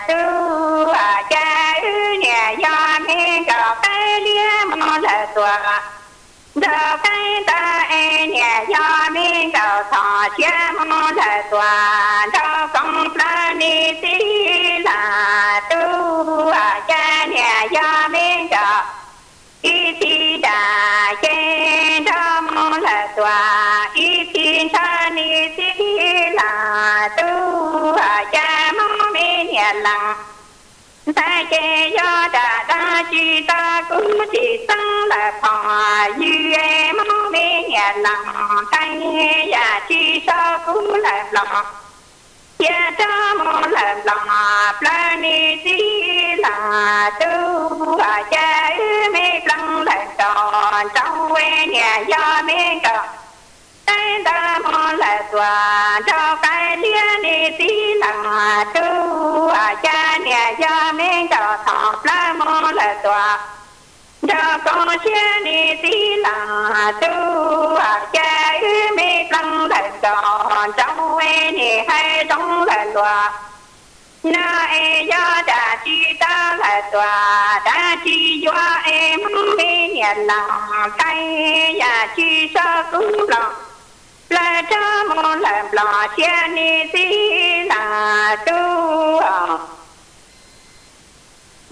tub, cas wb niam yog me nkauj qaib liab mus lawm tuaj, nraug qaib ntawd es niam yog me nkauj thom siab mus lawm tuaj, nraug koom plaws niam txiv laj tub, cas niam yog me nkauj ib txhij dam ces nrog mus lawm tuaj, ib txhij ntshaw niam txiv laj tub, cas Hmoob me niam laus ntxhais ces yog dab dab tsis tau kuv tsis xeeb lawm phom ywg, Hmoob me niam laus ntxhais yam tsis so kuv lawm los cia rov mus lawm los plaws niam txiv laj tub, cas wb me pleev lawm nkaus nraug niam yog me nkauj qaib ntawd mus lawm tuaj, nraug qaib liab niam txiv laj tub, cas niam yog me nkauj thom plaws mus lawm tuaj, nraug koom siab niam txiv laj tub, cas wb me pleev lawm nkaus nraug niam hais zoo lawm luag. No es yog dab tsis tau lawm tuaj, dab tsis yuav es Hmoob me niam laus ntxhais yam tsis so kuv los plaws rov mus lawm los cia niam txiv laj tub,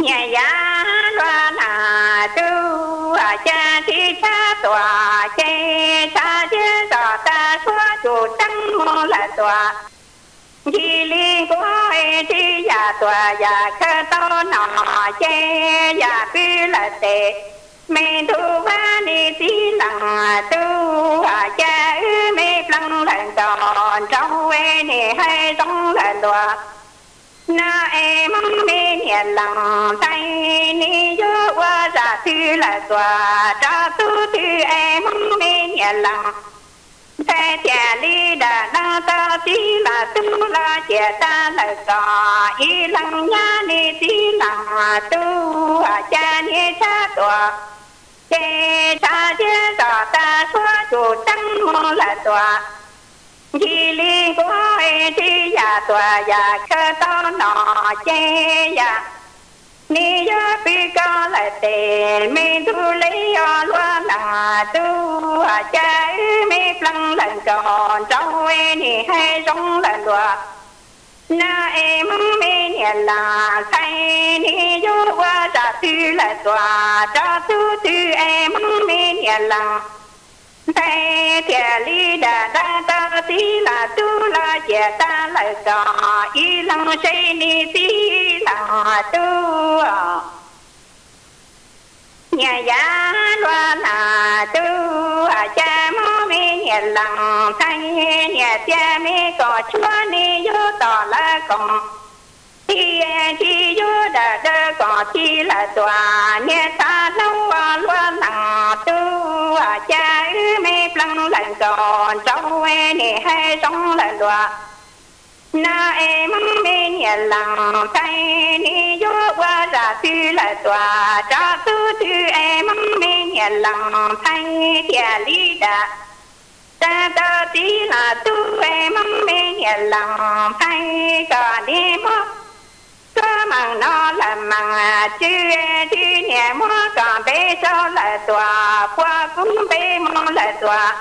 niam yau luag laj tub, cas txiv tshav tuaj ces tshav tiab zom tag suab tsum tseeb mus lawm tuaj, ncig li nkuaj es txiv yam tuaj yam khaws tau no ces yam pw lawm tes me ntug vaj niam txiv laj tub, cas wb me pleev lawm nkaus nraug niam hais zoo lawm luag. No es Hmoob me niam laus ntxhais nim yuav ua zaj twg lawm tuaj rau tub twg es Hmoob me niam laus ntxhais thiaj li dam dam tau txiv laj tub los ciam tag lawm kom ib leeg nyab niam txiv laj tub, cas niam tshav tuaj ces tshav tiab zom tag suab tsum tseeb mus lawm tuaj, ncig li nkuaj es txiv yam tuaj yam khaws tau no ces yam nim yuav pw koj lawm tes me ntug li os luag laj tub, cas wb me pleev lawm nkaus nraug niam hais zoo lawm luag. No es Hmoob me niam laus ntxhais nim yuav ua zaj twg lawm tuaj rau tub twg es Hmoob me niam laus ntxhais thiaj li dam dam tau txiv laj tub los ciam tag lawm kom ib leeg seb niam txiv laj tub, niam yau luag laj tub, cas Hmoob me niam laus ntxhais niam txiv me kom tshuav nim yuav tom lawv koom, txiv tsis yuav dam dam kom txiv lawm tuaj niam txhav hlau luag laj tub, cas wb me pleev lawm nkaus nraug niam hais zoo lawm luag. No es Hmoob me niam laus ntxhais nim yuav ua zaj twg lawm tuaj rau tub twg es Hmoob me niam laus ntxhais thiaj li dam dam tau txiv laj tub es Hmoob me niam laus ntxhais kom nim muab koj meej no lawm meej tswv tswv niam muab koj npe sau lawm tuaj puag kuv npe mus lawm tuaj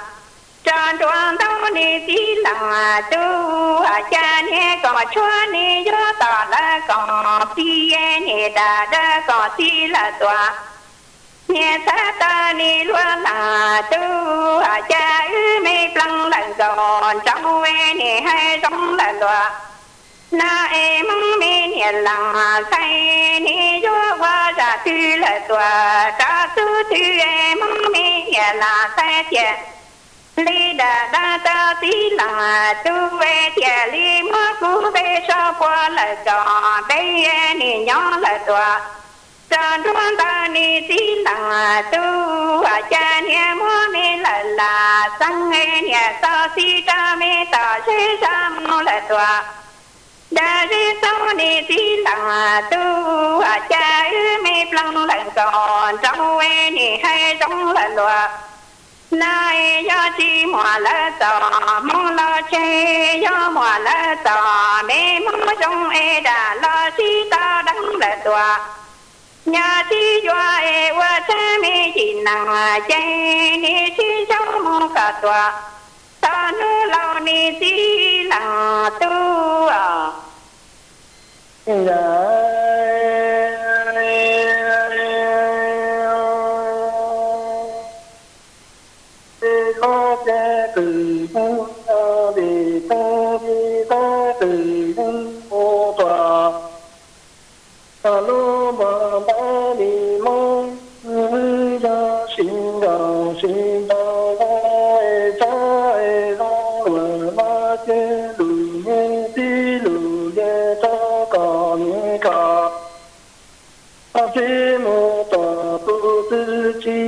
rau nruab ntau niam txiv laj tub, cas niam kom tshuav nim yuav tom lawv koom, txiv niam dam dam kom txiv lawm tuaj niam txhav tau nim luag laj tub, cas wb me pleev lawm nkaus nraug niam hais zoo lawm luag. No es Hmoob me niam laus ntxhais nim yuav ua zaj twg lawm tuaj rau tub twg es Hmoob me niam laus ntxhais thiaj li dam dam tau txiv laj tub, thiaj li muab kuv npe sau puag lawm kom npe niam nyob lawm tuaj rau nruab ntau niam txiv laj tub, cas niam muab me lawm lam xeeb niam xauv txiv rau me tom zeb zaj mus lawm tuaj dab zeb xauv niam txiv laj tub, cas wb me pleev lawm nkaus nraug niam hais zoo lawm luag. Nab es yog tsis muaj lawv txom, Hmoob los tseg yog muaj lawv txom, me Hmoob zoo es dam los sib tau deev lawv tua. Nyob sib yuav es ua tsaug me yim neeg, ces nim sib ntsoov mus kom tuag, txog hnub laus nim txij leej tub os. Tej qhov kev qwm yeej yog vim tus tib qhov qwm yeej mus tuag. Txog lub npog ntawd li Hmoob, yog sib nkaum sib ntaus zoo es txawj zoo luag los ces lus nyiaj txiag lus liaj rau kom nyiaj kom. Txhob sib mus tuam tus txwj ci,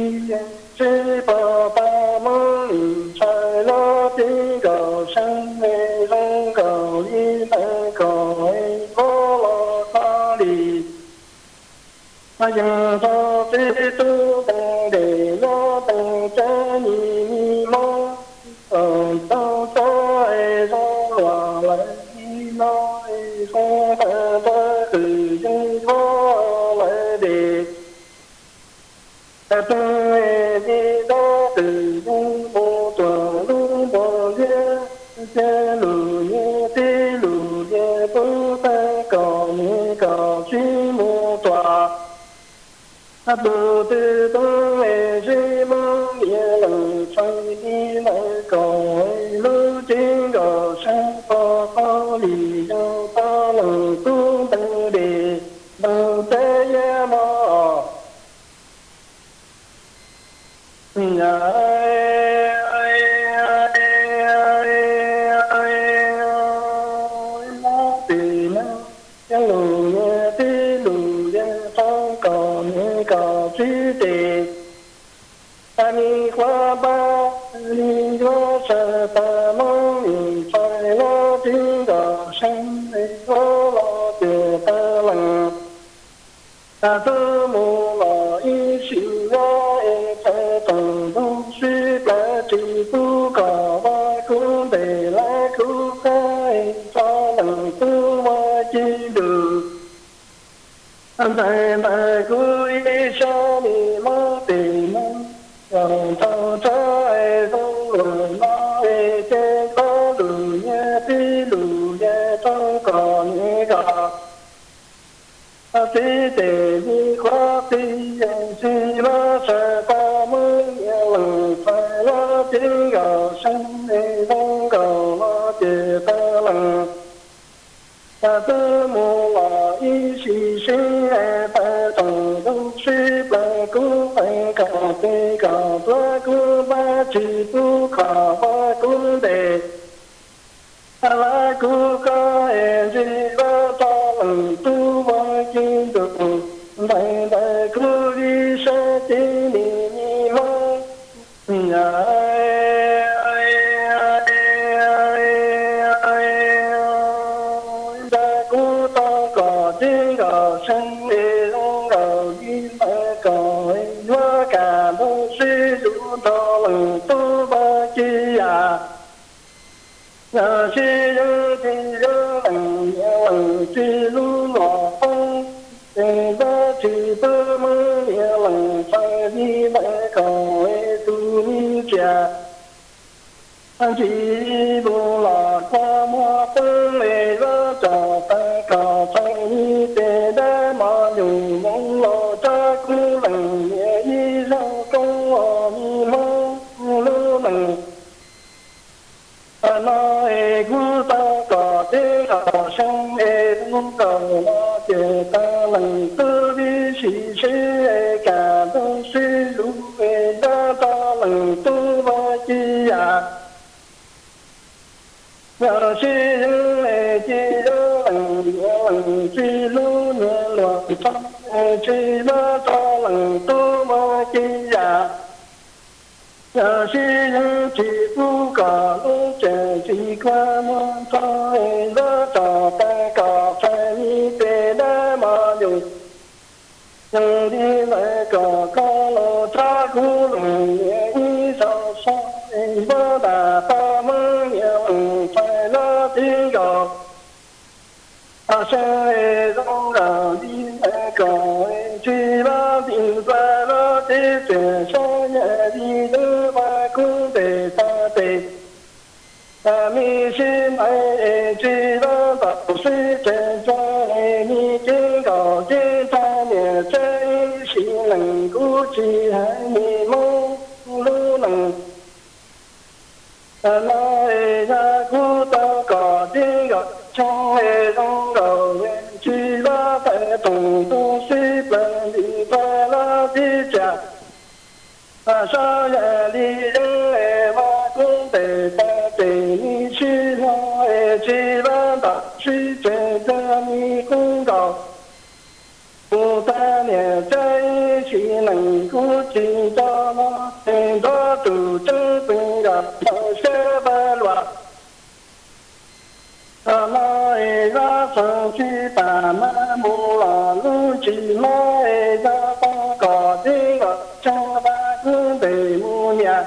sib pab pab Hmoob ntshai los tib nkaus seeb zoo nkaus li ntawd kom vov los qab li. Yeej txhob sib tub teev dej nyob teev cawv ni ni mob, txhob txhob zoo luag lawv li no, zoo tawv tawv qwm yeej vov lawv dej. Tawg tug es tib tug qwm yeej mus tuam lub npog liab, ces lus nyiaj txiag lus liaj tub tawg kom nyiaj kom sib mus tuam. Tus twg tub es sib Hmoob niam leej txhais li ntawd kom lub cev nkaum seeb pog qab li yog tau leej tub nteev dej nteev cawv yam mog. Mob tes mob cawv lus nyiaj txiag lus liaj tub kom nyiaj kom sib tes. Tag li qhuav npaj li yuav sawv tag Hmoob niam txhais los tib nkaus seeb es vov los ces tawg leej. Tag tub mus los ib sim nyob es txhais toom ntug sib plaws tsis pub kom vaj kub ntes lawv kub qab es tso leej tub vaj ci ntug. Ntxhais ntawd kuj ib sab li mob tes mob, yog nrog rab es zoo luag no es ces qhov lus nyiaj txiag lus liaj rau kom nyiaj kom. Txij tes li qhuav txij yeej tsis muab sawv tag Hmoob niam leej txhais los tib nkaus seeb es zoo nkaus los ces tawg leej. Tag tub mus los ib sim sib es tawg toom ntug sib plaws kub qees kom tes kom tuav kub npab tsis pub kom vaj kub ntes. Lawv kub qab es ntsis vaj rau leej tub vaj ci ntug, ntxhais ntawd kuj ib sab cev li mi mob. Nrog kub tau kom tib nkaus seeb es zoo nkaus li ntawd kom yuav kam ntug sib hlub nrog leej tub vaj ci yam. Yog sib yeeb tsis yeeb leej niam leej tsis hlub los poob, ces vaj tsis pub Hmoob niam leej txhais li ntawd kom tus mi txias. Ntsis mus los kua muag poob es vaj tsom tag kom txhais li tes dab mos nyuj moov los rab kub leej niam ib zaug koob os mi Hmoob lub neej. Tam no es kub tau kom tib nkaus seeb es zoo nkaus los ces tag leej tub ib sim sib es kam ntug sib hlub es dab rau leej tub vaj ci yam. Yog sib yeeb es tsis yeeb leej niam leej tsis hlub niam luag txhob es tsis dab rau leej tub vaj ci yam. Yog sib yeeb tsis pub kom lub tsev tsis kua muag nrho es dab tsom tag kom txhais li tes dab mos nyuj. Yog li ntawd kom koj los rab kub leej niam ib zaug kub ntes tag tes, me sib hlais es tsis vaj ntom sib tsees tag es me cev nkaus cev ntxhais niam txiv ib sim neej kuv tsis hais me Hmoob lub neej. No es yog kuv tau kom cev nkaus tshee es zoo nkaus tsis vaj thaij toom tus sib plaws lim pab lab tib tsa. Saib yam li yeeb es mas kub ntes tag tes me sib hlais es tsis vaj ntom sib tsees tag me kub nkaus. Kuv tag niam txiv ib sim neej kuv tsis nco no, es nrog tus tseeb txwv nkawd tau sab vaj luam. No es zaj xaus tsis tas mas mus los lub tsis hlob es yog tau kom cev nkaus tshee mas kub ntes mus niam.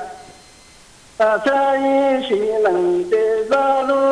Saib ib sim neej ces zaj lub